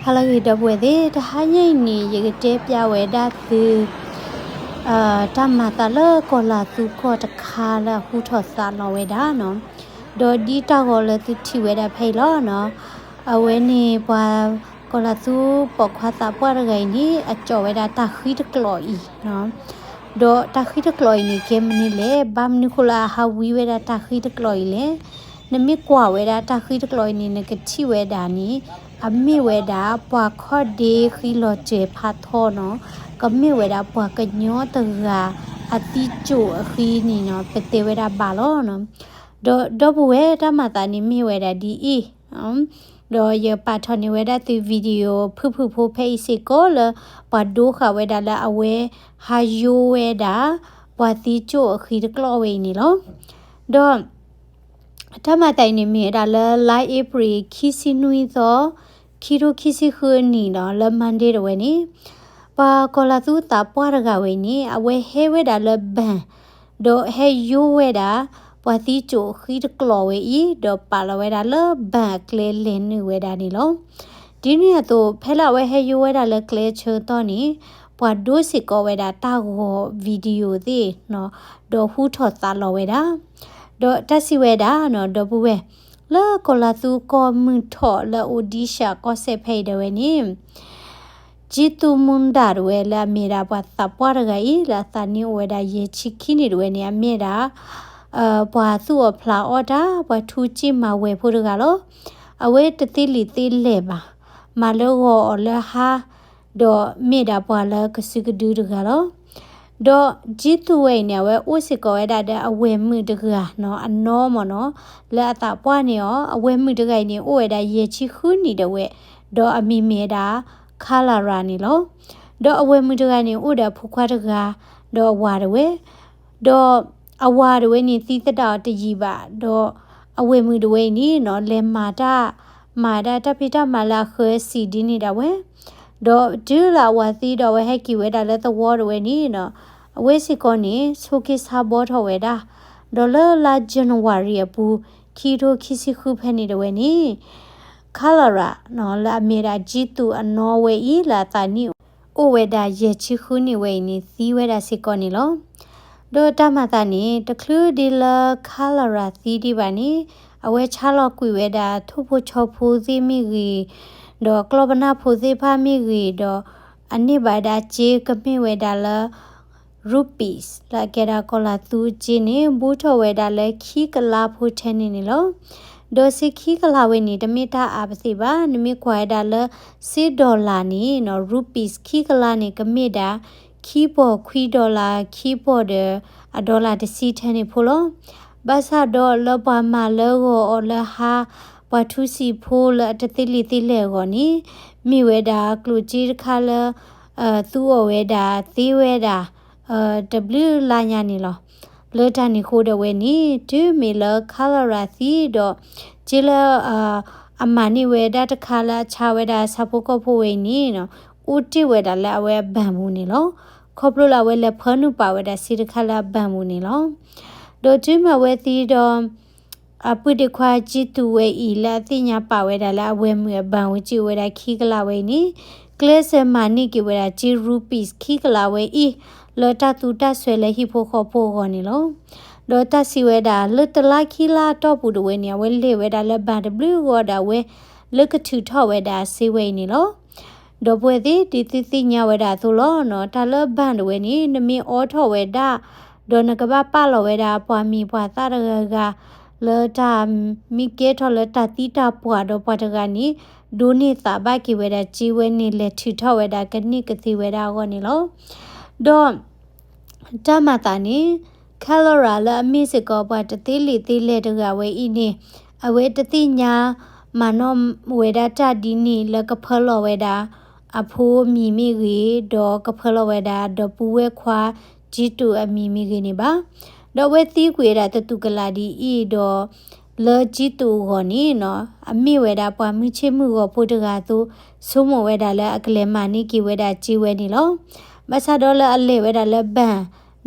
ဟါလၢအဂ့ၤ ဒီပုၢ်ဝဲၢ်သ့ၣ်, တဟါညါအံၤန့ၣ် ယကတဲပျးဝဲဒၣ်သု တၢ်မၤသးလၢကီၤလၤသူကီၢ်တခါလၢ အဟူထီၣ်သးလီၤဝဲဒၣ်နီၤ. ဒီးဒ်တၢ်ဂီၤလၢသုထံၣ်ဝဲဒၣ်ဖဲအံၤလီၤနီၤ, အဝဲန့ၣ်ပှၤကီၤလၤသူပိာ်ခွါသးပှၢ်တဂၤအံၤန့ၣ် အကၠီၣ်ဝဲဒၣ်တၢ်ဃံတကျိာ်အံၤနီၤ. ဒီးတၢ်ဃံတကျိာ်အံၤန့ၣ် ကဲမနုၤလဲၣ်, ဘၣ်မနုၤဃိလၢအဟးဝံဝဲဒၣ်တၢ်ဃံတကျိာ်အံၤလဲၣ်. နမ့ၢ်ကွၢ်ဝဲဒၣ်တၢ်ဃံတကျိာ်အံၤန့ၣ် နကထံၣ်ဝဲဒၣ်န့ၣ် အမ့ၢ်ဝဲဒၣ်ပှၤခီၣ်ဒ့ဃံလီၤစဲၤဖးထီနီၤ, ကမ့ၢ်ဝဲဒၣ်ပှၤကညီတဂၤအသံကၠိၣ်အဃံန့ၣ်နီၤ, ပတဲဝဲဒၣ်ဘၣ်လီၤနီၤ. ဒီးဒီပုၢ်ဝဲၢ် တၢ်မၤသးန့ၣ်မ့ၢ်ဝဲဒၣ်ဒ်အံၤ, ဒီးယပာ်ထီၣ်န့ၢ်ဝဲဒၣ်သု video ဖုၣ်ဖုၣ်ဖိဖဲအံၤစ့ၢ်ကီးလၢ ပှၤဒိဃာ်ဝဲဒၣ်လၢအဝဲဟးယိဝဲဒၣ် ပှၤသံကၠိၣ်အဃံတကျိာ်ဝဲအံၤန့ၣ်လီၤ. ဒီး တၢ်မၤသးအံၤန့ၣ်မ့ၢ်ဝဲဒၣ်လၢ လါအ့ဖြ့ၣ် ခံဆံနွံသီ ခံထိခံဆံဃုအနံၣ်ဒီး လၢ Monday တဝဲန့ၣ် ပှၤကီၤလၤသူသးပှၢ်တဂၤဝဲအံၤန့ၣ် အဝဲဟဲဝဲဒၣ်လၢ ဘဏ် ဒီးဟဲယိဝဲဒၣ် ပှၤသံကၠိၣ်ဃံတကျိာ်ဝဲအံၤ ဒီးပာ်လီၤဝဲဒၣ်လၢ ဘဏ် အကျဲလဲၤနုာ်ဝဲဒၣ်န့ၣ်လီၤ. ဒ်န့ၣ်အသိး ဖဲလၢအဝဲဟဲယိဝဲဒၣ်လၢကျဲဆၢကတီၢ်န့ၣ် ပှၤဒိစ့ၢ်ကီးဝဲဒၣ်တၢ်ဂီၤ video သ့ၣ်နီၤ, ဒီးဟူထီၣ်သးလီၤဝဲဒၣ်. ဒီးတၢ်စံးဝဲဒၣ်နီၤ ဒီပုၢ်ဝဲၢ်, လၢကီၤလၤသူကီၢ်မုၢ်ထီၣ်လၢ Odisha ကီၢ်စဲၣ်ဖဲအံၤဒၣ်ဝဲန့ၣ် ကၠံသူမူဒါတဝဲ လၢအမ့ၢ်ဒၣ်ပှၤသးပှၢ်တဂၤအံၤ လၢအသးနံၣ်အိၣ်ဝဲဒၣ်ယဲၢ်ဆံခံနံၣ်တဝဲန့ၣ် အမ့ၢ်ဒၣ် ပှၤသူၣ်အီၣ်ဖျးအီၣ်တၢ် ပှၤထူစ့မၤဝဲၤဖိတဂၤလီၤ. အဝဲတသ့လံာ်သ့လဲၢ်ဘၣ်, မၤလၢဂီၤအီၤလၢဟါ, ဒီးမ့ၢ်ဒၣ်ပှၤလၢကစုကဒုတဂၤလီၤ. ဒီးကၠံသူဝဲအံၤန့ၣ် အဝဲအိၣ်စ့ၢ်ကီးဝဲဒၣ်ဒီးအဝဲၢ်မုၣ်တဂၤနီၤ, အနီၢ်မ့ၢ်နီၤ, လၢအသးပှၢ်န့ၢ်အီၤ, အဝဲၢ်မုၣ်တဂၤအံၤန့ၣ် အိၣ်ဝဲဒၣ်ယဲၢ်ဆံဃုနံၣ်ဒၣ်ဝဲ, ဒီးအမံၤမ့ၢ်ဝဲဒၣ် Kalara န့ၣ်လီၤ. ဒီးအဝဲၢ်မုၣ်တဂၤန့ၣ် အိၣ်ဒီးအဖိခွါတဂၤ, ဒီးအဝၤတဝဲ, ဒီးအဝၤတဝဲန့ၣ် သံသဒၣ်အီၤတယံာ်ဘၣ်, ဒီးအဝဲၢ်မုၣ်တဝဲအံၤန့ၣ်နီၤ လဲၤမၤတၢ်, မၤဒၣ်တၢ်ဖံးတၢ်မၤလၢအဃၢၤစံးဒ်န့ၣ်ဒၣ်ဝဲ, ဒီးတုၤလၢအဝၤသံဒီးအဝဲဟဲက့ၤဝဲဒၣ်လၢသဝီတဝဲန့ၣ်နီၤ, အဝဲစ့ၢ်ကီးန့ၣ် ဆိးက့ဆါဘီထီၣ်ဝဲဒၣ်, ဒီးလၢလါ January အပူၤ ခံထိခံဆံဃုဖဲန့ၣ်တဝဲန့ၣ် Kalara နီၤ လၢအမ့ၢ်ဒၣ်ကၠံသူအနီၢ်ဝဲအံၤ လၢအသးနံၣ်အိၣ်ဝဲဒၣ်ယဲၢ်ဆံဃုနံၣ်ဝဲအံၤန့ၣ် သံဝဲဒၣ်စ့ၢ်ကီးန့ၣ်လီၤ. ဒီးတၢ်မၤသးန့ၣ် တချုးဒ်လၢ Kalara သံဒံးဘၣ်န့ၣ် အဝဲဆါလီၤကွံာ်ဝဲဒၣ်ထိၣ်ဖိဆီဖိသ့ၣ်မ့ၢ်ဂ့ၤ, ဒီးကျီၢ်ပနၢ်ဖိသ့ၣ်တဖၣ်မ့ၢ်ဂ့ၤ, ဒီးအန့ၢ်ဘၣ်ဒၣ်စ့ကမ့ၢ်ဝဲဒၣ်လၢ rupees လၢအကဲဒၣ်ကီၤလၤသူစ့န့ၣ် ဘူးထီၣ်ဝဲဒၣ်လၢခံကလးဖိထဲန့ၣ်န့ၣ်လီၤ. ဒီးစ့ခံကလးဝဲန့ၣ် တမ့ၢ်တၢ်အါပသ့ၣ်ဘၣ်, နမ့ၢ်ကွၢ်ဝဲဒၣ်လၢ စ့ dollar န့ၣ်နီၤ rupees ခံကလးန့ၣ် ကမ့ၢ်ဒၣ် ခံပီၢ်ခွံ dollar ခံပီၢ်ဒီး အ dollar တဆံထဲန့ၣ်ဖိလီၤ. ဘၣ်ဆၣ်ဒီးလၢပှၤမၤလၢဂီၤအီၤလၢဟါ, ပှၤထူစံာ်ဖိလၢအတသ့လံာ်သ့လဲၢ်အဂီၢ်န့ၣ် မ့ၢ်ဝဲဒၣ်ကျိၣ်စ့တခါလၢ သူအီၣ်ဝဲဒၣ်သ့ဝဲဒၣ် တဘျုးလါညါန့ၣ်လီၤ. လၢတၢ်န့ၣ်အဃိဒီးဝဲန့ၣ် တုၤမ့ၢ်လၢ Kalara သံဒီး စ့လၢ အမၤန့ၢ်ဝဲဒၣ်တခါလၢအဆါဝဲဒၣ်ဆၣ်ဖိကီၢ်ဖိဝဲအံၤန့ၣ်နီၤ အိၣ်တ့ၢ်ဝဲဒၣ်လၢအဝဲအဘဏ်ပူၤန့ၣ်လီၤ. ခီဖျိလၢအဝဲလဲၤဖၢနုာ်ပာ်ဝဲဒၣ်စ့တခါလၢအဘဏ်ပူၤန့ၣ်လီၤ. ဒီးတုၤမ့ၢ်အဝဲသံဒီး အပုၢ်ဒ့ခွါကၠံသူဝဲအံၤ လၢအသ့ၣ်ညါပာ်ဝဲဒၣ်လၢအဝဲၢ်မုၣ်အဘဏ်ပူၤ စ့အိၣ်ဝဲဒၣ်ခံကလးဝဲအံၤန့ၣ် ကျဲးစၢးမၤန့ၢ်က့ၤဝဲဒၣ်စ့ rupees ခံကလးဝဲအံၤ လၢတၢ်သူတၢ်စွဲလၢဟံၣ်ဖိဃီဖိအဂီၢ်န့ၣ်လီၤ. ဒီးတၢ်စံးဝဲဒၣ် လၢတလါခံလါအတီၢ်ပူၤတဝဲန့ၣ် အဝဲလဲၤဝဲဒၣ်လၢဘဏ်တဘျုးဂီၢ်ဒီးအဝဲ လၢကထုးထီၣ်ဝဲဒၣ်စ့ဝဲအံၤန့ၣ်လီၤ. ဒီပုၢ်ဝဲၢ်သ့ၣ် ဒ်သုသ့ၣ်ညါဝဲဒၣ်အသိးလီၤနီၤ, တၢ်လၢဘဏ်တဝဲန့ၣ် နမ့ၢ်အိးထီၣ်ဝဲဒၣ် ဒီးနကဘၣ်ပာ်လီၤဝဲဒၣ်ပှၤမံၤပှၤသၣ်တဂၤဂၤ လၢတၢ်မ့ၢ်ကဲထီၣ်လၢတၢ်သံတၢ်ပှၢ်ဒီးပှၤတဂၤန့ၣ် ဒိးန့ၢ်သးဘၣ်က့ၤဝဲဒၣ်စ့ဝဲန့ၣ် လဲၤထုးထီၣ်ဝဲဒၣ်ကန့ၢ်ကသ့ဝဲဒၣ်အဂီၢ်န့ၣ်လီၤ. ဒီး တၢ်မၤသးန့ၣ် Kalara လၢအမ့ၢ်စ့ၢ်ကီးပှၤတသ့လံာ်သ့လဲၢ်တဂၤဝဲအံၤန့ၣ် အဝဲတသ့ၣ်ညါမၤနီၣ်ဝဲဒၣ်တၢ်ဒ်န့ၣ် လၢကဖၢလီၤဝဲဒၣ်အဖိအမံၤမ့ၢ်ဂ့ၤ, ဒီးကဖၢလီၤဝဲဒၣ်ဒီပုၢ်ဝဲၢ်ခွါကၠံသူအမံၤမ့ၢ်ဂ့ၤန့ၣ်ဘၣ်. ဒီးအဝဲသံကွံာ်ဝဲဒၣ်သတူၢ်ကလာ်ဒ်အံၤဒီး လၢကၠံသူအဂီၢ်န့ၣ်နီၤ အမ့ၢ်ဝဲဒၣ်ပှၤမုၢ်ဆ့ၣ်မုၢ်ဂီၤဖိတဂၤအသိး ဆိကမိၣ်ဝဲဒၣ်လၢအကလဲၤမၤန့ၢ်က့ၤဝဲဒၣ်စ့ဝဲန့ၣ်လီၤ. ဘၣ်ဆၣ်ဒီးလၢအလဲၤဝဲဒၣ်လၢဘဏ်,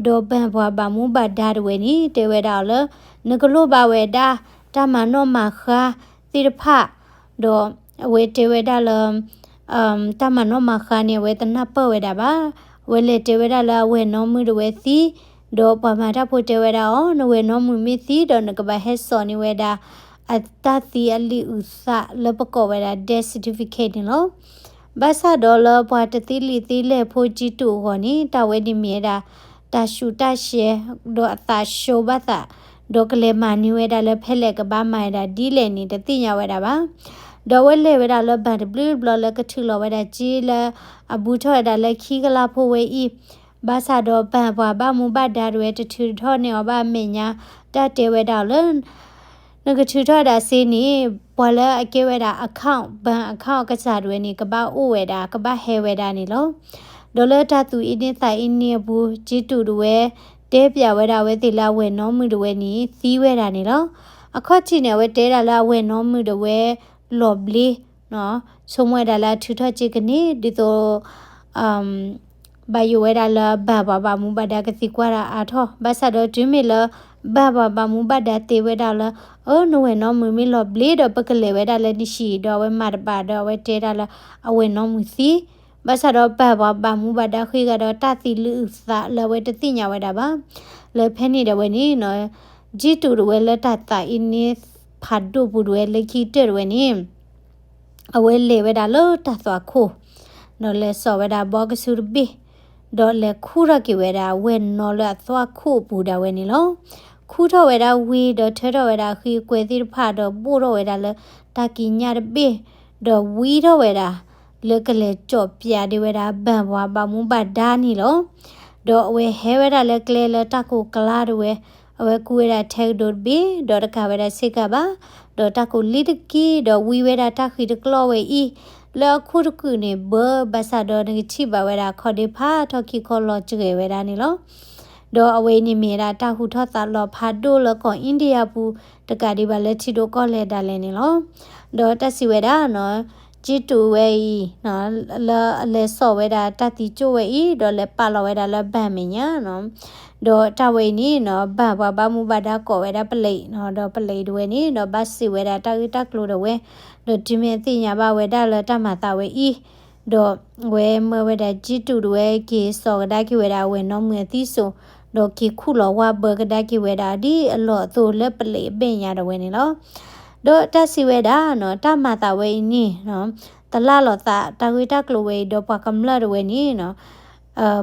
ဒီးဘဏ်ပှၤဘၣ်မူဘၣ်ဒါတဝဲန့ၣ် တဲဝဲဒၣ်အီၤလၢ နကလိၣ်ဘၣ်ဝဲဒၣ်တၢ်မၤနီၣ်မၤဃါသ့ၣ်တဖၣ်, ဒီးအဝဲတဲဝဲဒၣ်လၢ တၢ်မၤနီၣ်မၤဃါန့ၣ် အဝဲတနၢ်ပၢၢ်ဝဲဒၣ်ဘၣ်. အဝဲလဲၤတဲဝဲဒၣ်လၢအဝဲၢ်နီၢ်မုၣ်ဒၣ်ဝဲသံ, ဒီးပှၤမၤတၢ်ဖိတဲဝဲဒၣ်အီၤ, နဝဲၢ်နီၢ်မုၣ်မ့ၢ်သံဒီးနကဘၣ်ဟဲစိာ်န့ၢ်ဝဲဒၣ် အတၢ်သံအလံာ်အုၣ်သးလၢပကိးဝဲဒၣ် death certificate န့ၣ်လီၤ. ဘၣ်ဆၣ်ဒီးလၢပှၤတသံလံာ်သံလဲၢ်ဖိကၠံတူာ်အဂီၢ်န့ၣ် တၢ်ဝဲန့ၣ်မ့ၢ်ဝဲဒၣ် တၢ်ဆူးတၢ်ဆဲး ဒီးအသးဆှိဘၣ်သး, ဒီးကလဲၤမၤန့ၢ်ဝဲဒၣ်လၢဖဲလဲၣ်ကဘၣ်မၤဝဲဒၣ်ဒ်လဲၣ်န့ၣ် တသ့ၣ်ညါဝဲဒၣ်ဘၣ်. ဒီးအဝဲလဲၤဝဲဒၣ်လၢဘဏ်တဘျုးဘျီလၢကထုးလီၤဝဲဒၣ်ကၠံလၢအဘူးထီၣ်ဝဲဒၣ်လၢခံကလးဖိဝဲအံၤ, ဘၣ်ဆၣ်ဒီးဘဏ်ပှၤဘၣ်မူဘၣ်ဒါတဝဲတထုးထီၣ်န့ၢ်အီၤဘၣ်အမဲာ်ညါ, တၢ်တဲဝဲဒၣ်အီၤလၢ နကထုးထီၣ်ဝဲဒၣ်စ့န့ၣ် ပှၤလၢအကဲဝဲဒၣ် account ဘဏ် account အကစၢ်ဒၣ်ဝဲန့ၣ် ကဘၣ်အိၣ်ဝဲဒၣ် ကဘၣ်ဟဲဝဲဒၣ်န့ၣ်လီၤ. ဒီးလၢတၢ်သူၣ်အံၤန့ၢ်သးအံၤန့ၢ်အပူၤ ကၠံတူာ်ဒၣ်ဝဲ တဲပၠးဝဲဒၣ်အဝဲသ့ၣ်လၢအဝဲၢ်နီၢ်မုၣ်ဒၣ်ဝဲန့ၣ် သံဝဲဒၣ်န့ၣ်လီၤ. အခီၣ်ထံးန့ၣ် အဝဲတဲဒၣ်လၢအဝဲၢ်နီၢ်မုၣ်ဒၣ်ဝဲ လီၤဘျ့ ဆိကမိၣ်ဝဲဒၣ်လၢအထုးထီၣ်စ့ကန့ၢ် ဒ်သိး ဘၣ်ယိၣ်ဝဲဒၣ်လၢဘၣ်ပှၤဘၣ်မူဘၣ်ဒါကသံကွၢ်တၢ်အါထီၣ်, ဘၣ်ဆၣ်ဒီးတုၤမ့ၢ်လၢ ဘၣ်ပှၤဘၣ်မူဘၣ်ဒါတဲဝဲဒၣ်လၢ အၢ နဝဲၢ်နီၢ်မုၣ်မ့ၢ်လီၤဘျ့ဒီး ပကလဲၤဝဲဒၣ်လၢနဟံၣ်ဒီး အဝဲမၤတဘၣ်ဒီး အဝဲတဲဒၣ်လၢ အဝဲၢ်နီၢ်မုၣ်သံ, ဘၣ်ဆၣ်ဒီးဘၣ်ပှၤဘၣ်မူဘၣ်ဒါဃ့ဂၤဒီးတၢ်သံလၢအုၣ်သးလၢအဝဲတသ့ၣ်ညါဝဲဒၣ်ဘၣ်. လၢဖဲန့ၣ်ဒၣ်ဝဲန့ၣ် ကၠံတူာ်ဒၣ်ဝဲလၢတၢ်သးအံၤန့ၢ်ဖးဒိၣ်ပူၤဒၣ်ဝဲလၢခံကတၢၢ်ဒၣ်ဝဲန့ၣ် အဝဲလဲၤဝဲဒၣ်လၢတၢ်သွၣ်ခိၣ်, ဒီးလဲၤစိာ်ဝဲဒၣ်ဘီကဆူတဘ့ၣ်, ဒီးလဲၤခူၣ်ထီၣ်က့ၤဝဲဒၣ်အဝဲၢ်နီၢ်လၢအသွၣ်ခိၣ်အပူၤဒၣ်ဝဲန့ၣ်လီၤ. ခူၣ်ထီၣ်ဝဲဒၣ်ဝ့ၢ်ဒီးထၢထီၣ်ဝဲဒၣ်အဃံအကွဲသ့ၣ်တဖၣ်ဒီးဘိၣ်ထီၣ်ဝဲဒၣ်လၢတၢ်ကံးညာ်တဘ့ၣ်, ဒီးဝံထီၣ်ဝဲဒၣ် လၢကလဲၤစိာ်ပၠးဒၣ်ဝဲဒၣ်ဘၣ်ပှၤဘၣ်မူဘၣ်ဒါန့ၣ်လီၤ. ဒီးအဝဲဟဲဝဲဒၣ်လၢကျဲလၢတၢ်ကိးကျါဒၣ်ဝဲ, အဝဲကူဝဲဒၣ်ထဲကဒိးတဘ့ၣ်, ဒီးတကးဝဲဒၣ်ဆ့ကၤဘၣ်, ဒီးတၢ်ကိးလံတက့ၢ်, ဒီးဝံဝဲဒၣ်တၢ်ဃံးတကျီၢ်ဝဲအံၤ, လၢအခူၣ်တကုာ်န့ၣ်ဘၢ ဘၣ်ဆၣ်ဒီးနကထံၣ်ဘၣ်ဝဲဒၣ်ခီၣ်ဒ့ဖးထီၣ်ခံခီလီၤစှဲၤဝဲဒၣ်န့ၣ်လီၤ. ဒီးအဝဲအံၤန့ၣ်မ့ၢ်ဝဲဒၣ်တၢ်ဟူထီၣ်သးလီၤဖးဒိၣ်လၢကီၢ် India ပူၤ တကးဒံးဘၣ်လၢထံဒိၣ်ကီၢ်လဲၢ်ဒၣ်လဲာ်န့ၣ်လီၤ. ဒီးတၢ်စံးဝဲဒၣ် ကၠံတူာ်ဝဲအံၤ လၢအလဲၤစိာ်ဝဲဒၣ်တၢ်သံကၠိၣ်ဝဲအံၤ ဒီးလဲၤပာ်လီၤဝဲဒၣ်လၢဘၣ်အမဲာ်ညါနီၤ. ဒီးတၢ်ဝဲအံၤန့ၣ်နီၤ ဘၣ်ပှၤဘၣ်မူဘၣ်ဒါကိးဝဲဒၣ်ပလံးနီၤ, ဒီးပလံးဒၣ်ဝဲန့ၣ်ဒီး ဘၣ်စံးဝဲဒၣ်တၢ်ဂ့ၢ်တၢ်ကျိၤဒၣ်ဝဲ, ဒီးတုၤမ့ၢ်သ့ၣ်ညါဘၣ်ဝဲဒၣ်လၢတၢ်မၤသးဝဲအံၤ, ဒီးအဝဲမၢဝဲဒၣ်ကၠံတူာ်ဒၣ်ဝဲ က့ၤစိာ်ကဒါက့ၤဝဲဒၣ်အဝဲၢ်နီၢ်မုၣ်အသံစိၤ, ဒီးက့ၤခူၣ်လီၤဝၢ်ဘၢကဒါက့ၤဝဲဒၣ်ဒ်အလီၢ်အသိးလၢပလံးအမဲာ်ညါဒၣ်ဝဲန့ၣ်လီၤ. ဒီးတၢ်စံးဝဲဒၣ်နီၤ တၢ်မၤသးဝဲအံၤန့ၣ် တလၢ်လီၤသးတၢ်ဂ့ၢ်တၢ်ကျိၤဝဲအံၤ ဒီးပှၤကမျၢၢ်ဒၣ်ဝဲန့ၣ်နီၤ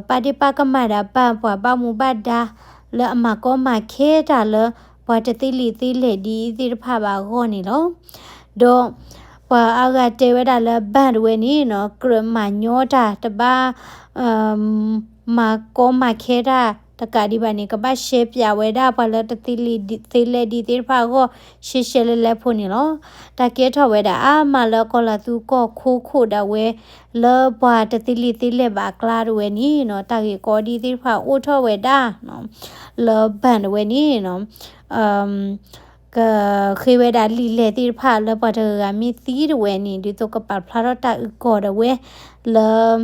ပာ်ဒ့ၣ်ပာ်ကမၣ်ဒၣ်ဘၣ်ပှၤဘၣ်မူဘၣ်ဒါ လၢအမၤကီမၤခဲတၢ်လၢ ပှၤတသ့လံာ်သ့လဲၢ်ဒ်အံၤသ့ၣ်တဖၣ်ဘၣ်အဂီၢ်န့ၣ်လီၤ. ဒီးပှၤအါဂၤတဲဝဲဒၣ်လၢဘၣ်ဒၣ်ဝဲန့ၣ်နီၤ ကြၢးမၤညီတၢ်တဘၣ် မၤကီမၤခဲတၢ်တကးဒံးဘၣ်န့ၣ် ကဘၣ်ရှဲပၠးဝဲဒၣ်ပှၤလၢတသ့လံာ်သ့လဲၢ်ဒ်သ့ၣ်တဖၣ်အဂီၢ် ရှဲရှဲလဲၢ်လဲၢ်ဖိန့ၣ်လီၤ. တၢ်ကဲထီၣ်ဝဲဒၣ်အါမးလၢကီၢ်လၤသူကီၢ်ခိခိၣ်ဒၣ်ဝဲ လၢပှၤတသ့လံာ်သ့လဲၢ်ဘၣ်အကျါဒၣ်ဝဲန့ၣ်နီၤ တၢ်ဂ့ၢ်ကီဒ်သ့ၣ်တဖၣ်အိၣ်ထီၣ်ဝဲဒၣ် လၢဘၣ်ဒၣ်ဝဲန့ၣ်နီၤ ကဃ့ဝဲဒၣ်လံာ်လဲၢ်သ့ၣ်တဖၣ်လၢပှၤတဂၤဂၤမ့ၢ်သံဒၣ်ဝဲန့ၣ် ဒ်သိးကပာ်ဖျါထီၣ်တၢ်အုၣ်ကီၤဒၣ်ဝဲ လၢ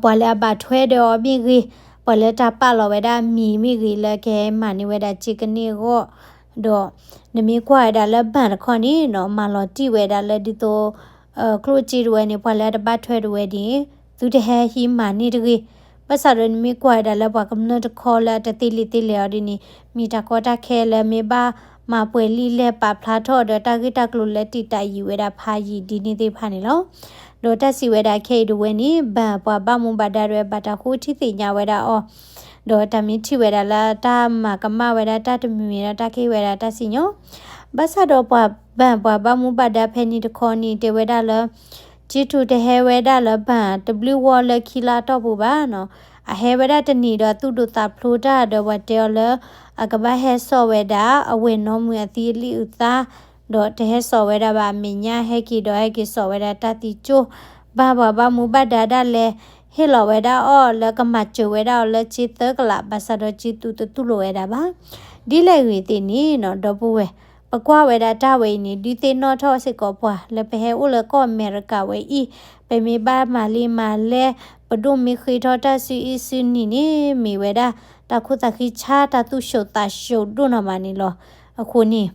ပှၤလၢအဘၣ်ထွဲဒီးအီၤမ့ၢ်ဂ့ၤ, ပှၤလၢတၢ်ပာ်လီၤဝဲဒၣ်အမံၤမ့ၢ်ဂ့ၤ လၢကဟဲမၤန့ၢ်ဝဲဒၣ်စ့ကန့ၢ်အဂီၢ်, ဒီးနမ့ၢ်ကွၢ်ဝဲဒၣ်လၢဘၣ်တခီန့ၣ်နီၤ မၤလီၤတံၢ်ဝဲဒၣ်လၢဒ်သိး ကျိၣ်စ့ဒၣ်ဝဲန့ၣ် ပှၤလၢအတဘၣ်ထွဲဒၣ်ဝဲန့ၣ် သုတဟဲဟံးမၤန့ၢ်တဂ့ၤ. ဘၣ်ဆၣ်ဒီးနမ့ၢ်ကွၢ်ဝဲဒၣ်လၢပှၤကမျၢၢ်တခီလၢအတသ့လံာ်သ့လဲၢ်အီၤဒ်န့ၣ် မ့ၢ်တၢ်ကီတၢ်ခဲလၢမ့ၢ်ဘၣ်မၤပှဲၤလံာ်လဲၢ်ပာ်ဖျါထီၣ်ဒီးတၢ်ဂ့ၢ်တၢ်ကျိၤလၢတံာ်တာ်ယံာ်ဝဲဒၣ်ဖးယံာ်ဒ်န့ၣ်သ့ၣ်တဖၣ်န့ၣ်လီၤ. ဒီးတၢ်စံးဝဲဒၣ်ခဲအံၤဒၣ်ဝဲန့ၣ် ဘၣ်ပှၤဘၣ်မူဘၣ်ဒါဒၣ်ဝဲဘၣ်တၢ်ဃိထံသ့ၣ်ညါဝဲဒၣ်အီၤ, ဒီးတၢ်မ့ၢ်ထံၣ်ဝဲဒၣ်လၢတၢ်မၤကမၣ်ဝဲဒၣ်တၢ်တမံၤမံၤဒီးတၢ်ကဟ့ၣ်ဝဲဒၣ်တၢ်စံၣ်ညီၣ် ဘၣ်ဆၣ်ဒီးပှၤဘၣ်ပှၤဘၣ်မူဘၣ်ဒါဖဲန့ၣ်တခီန့ၣ် တဲဝဲဒၣ်လၢ ကၠံတူာ်တဟဲဝဲဒၣ်လၢဘၣ်တဘျုးဝီလၢခံလါအတီၢ်ပူၤဘၣ်နီၤ, အဟဲဝဲဒၣ်တနံၤဒီးသူၣ်ဒိၣ်သးဖျိးတၢ်ဒီးပှၤတဲအီၤလၢ အကဘၣ်ဟဲစိာ်ဝဲဒၣ်အဝဲၢ်နီၢ်မုၣ်အသံအလံာ်အုၣ်သါ, ဒီးတဟဲစိာ်ဝဲဒၣ်ဘၣ်အမဲာ်ညါ ဟဲက့ၤဒီးဟဲက့ၤစိာ်ဝဲဒၣ်တၢ်သံကၠိၣ်, ဘၣ်ပှၤဘၣ်မူဘၣ်ဒါဒၣ်လဲာ် ဟ့ၣ်လီၤဝဲဒၣ်အီၤလၢကမၤစၢၤဝဲဒၣ်အီၤလၢစ့သၢကလး ဘၣ်ဆၣ်ဒီးစ့သူတတူၢ်လိာ်ဝဲဒၣ်ဘၣ်. ဒ်လဲၣ်ဂ့ၤသ့ၣ်န့ၣ်နီၤ ဒီပုၢ်ဝဲၢ် ပကွၢ်ဝဲဒၣ်တၢ်ဝဲအံၤန့ၣ် ဒုးသ့ၣ်နီၣ်ထီၣ်စ့ၢ်ကီးပှၤလၢပဟဲအိၣ်လၢကီၢ်အမဲရကၤဝဲအံၤ, ပမ့ၢ်ဘၣ်မၤလံမၤလဲၢ် ပဒိၣ်မ့ၢ်ဃ့ထီၣ်တၢ်စုအံၣ်စုနံၤန့ၣ် မ့ၢ်ဝဲဒၣ် တၢ်ခိၣ်သးဃံဆါ တၢ်သူၣ်ဆူၣ်သးဆူၣ်ဒိၣ်နီၢ်မးန့ၣ်လီၤ. အဃိန့ၣ်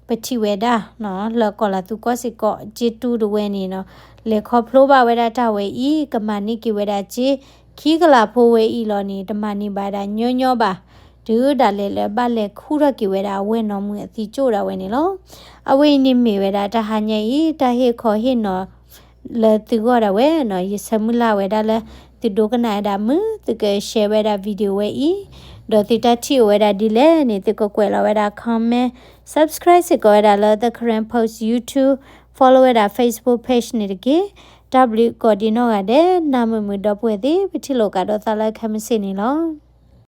ပထံၣ်ဝဲဒၣ်နီၤ လၢကီၢ်လၤသူကီၢ်စ့ၢ်ကီး ကၠ့တူတဝဲန့ၣ်နီၤ လဲၤခီဖျိဘၣ်ဝဲဒၣ်တၢ်ဝဲအံၤ ကမၤန့ၢ်က့ၤဝဲဒၣ်ကၠ့ ခံကလးဖိဝဲအံၤလီၤန့ၣ် တမၤန့ၢ်ဘၣ်ဒၣ်ညီညီဘၣ် တုၤဒၣ်လဲာ်လၢဘၣ်လဲၤခူၣ်ထီၣ်က့ၤဝဲဒၣ်အဝဲၢ်နီၢ်မုၢ်အသံကၠိၣ်ဒၣ်ဝဲန့ၣ်လီၤ. အဝဲအံၤန့ၣ်မ့ၢ်ဝဲဒၣ်တၢ်ဟါညါအံၤ တၢ်ဟ့ၣ်ခီဟ့ၣ်နီၤ လၢသုဂီၢ်ဒၣ်ဝဲနီၤ ယဆၢမုၢ်လၢ်ဝဲဒၣ်လၢ သုဒိကနၣ်ဝဲဒၣ်မုာ် သုက share ဝဲဒၣ် video ဝဲအံၤ ဒီးသုတၢ်ထံၣ်အိၣ်ဝဲဒၣ်ဒ်လဲၣ်န့ၣ် သုကကွဲးလီၤဝဲဒၣ် comment subscribe စ့ၢ်ကီးဝဲဒၣ်လၢ The Karen Post YouTube follow ဝဲဒၣ် Facebook page န့ၣ်တက့ၢ်. တၢ်ဘျုးကိးဒံနီၢ်ဂၤဒဲး နၢ်မုာ်မုာ်ဒီပုၢ်ဝဲၢ်သ့ၣ် ပထံၣ်လိာ်ကဒီးသးလၢခဲမုၢ်ဆ့ၣ်န့ၣ်လီၤ.